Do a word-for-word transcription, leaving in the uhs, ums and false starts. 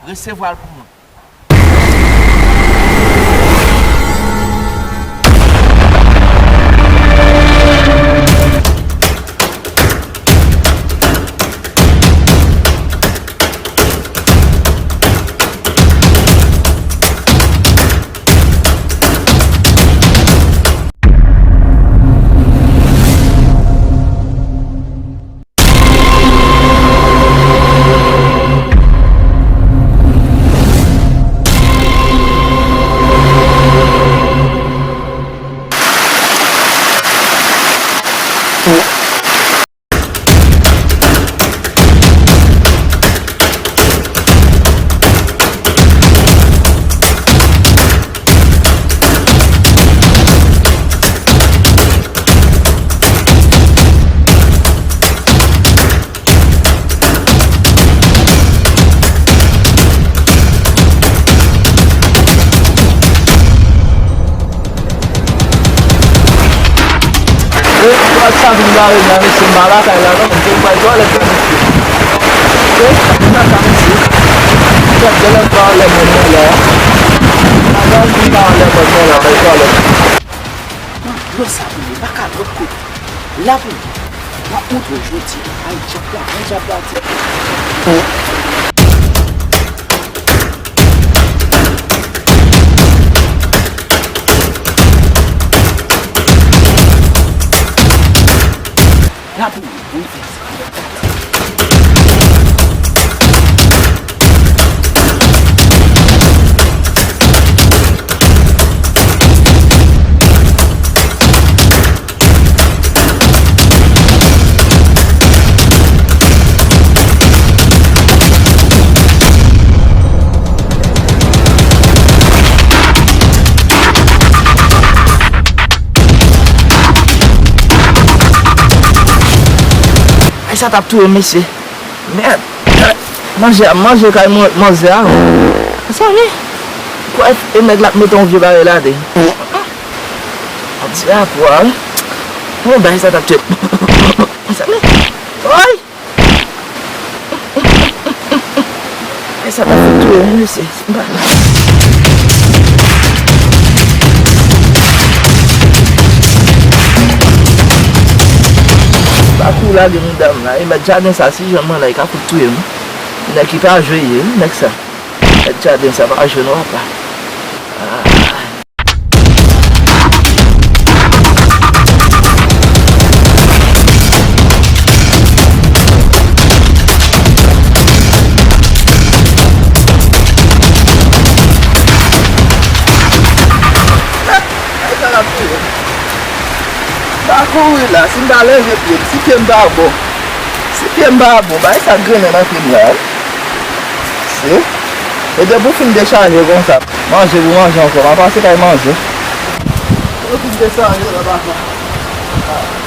Resevwa l pou mwen. Sa vin bare m la, mesye, m pa lakay la non, m te pral twalèt la, mesye. Ok, m nan ka, mesye. Kèt, genlè m pa anlè mòn mwen la. Avan m vin pa anlè mòn mwen la, bay twalèt. Nan dlo sa pou mwen, pa ka lòt kote. La pou mwen. M ap montre w jodi a. Ay, djab la, pran djab la, ti. La pou mwen, pou mwen fè sa. Ay, sa t ap touye m, mesye. Mèd. Manje a, manje kay man-, manzè a. Mezanmi. Kwè e nèg la ap mete yon vye bagay ladan. Yon ti rapò a, wi. Yon bagay sa t ap touye m. Mezanmi. Oy! E sa ta fout touye m, mesye. M pa nan. Pakou lage medam la. E mèt jaden sa, si janm anlè, li ka fout touye m. Nèg ki pa jwe ye, wi, nèg sa. Mèt jaden sa pa jwe non, papa. Ah. Ay, sa l ap touye m. Pa kouri la, si m pa leve pye m, si pye m pa bon. Si pye m pa bon, bay sa grennen nan pye m la, wi. Si. E depi w fin dechaje konsa, manje pou manje ankò, m a pase kay manje. Depi w fin dechaje la, papa.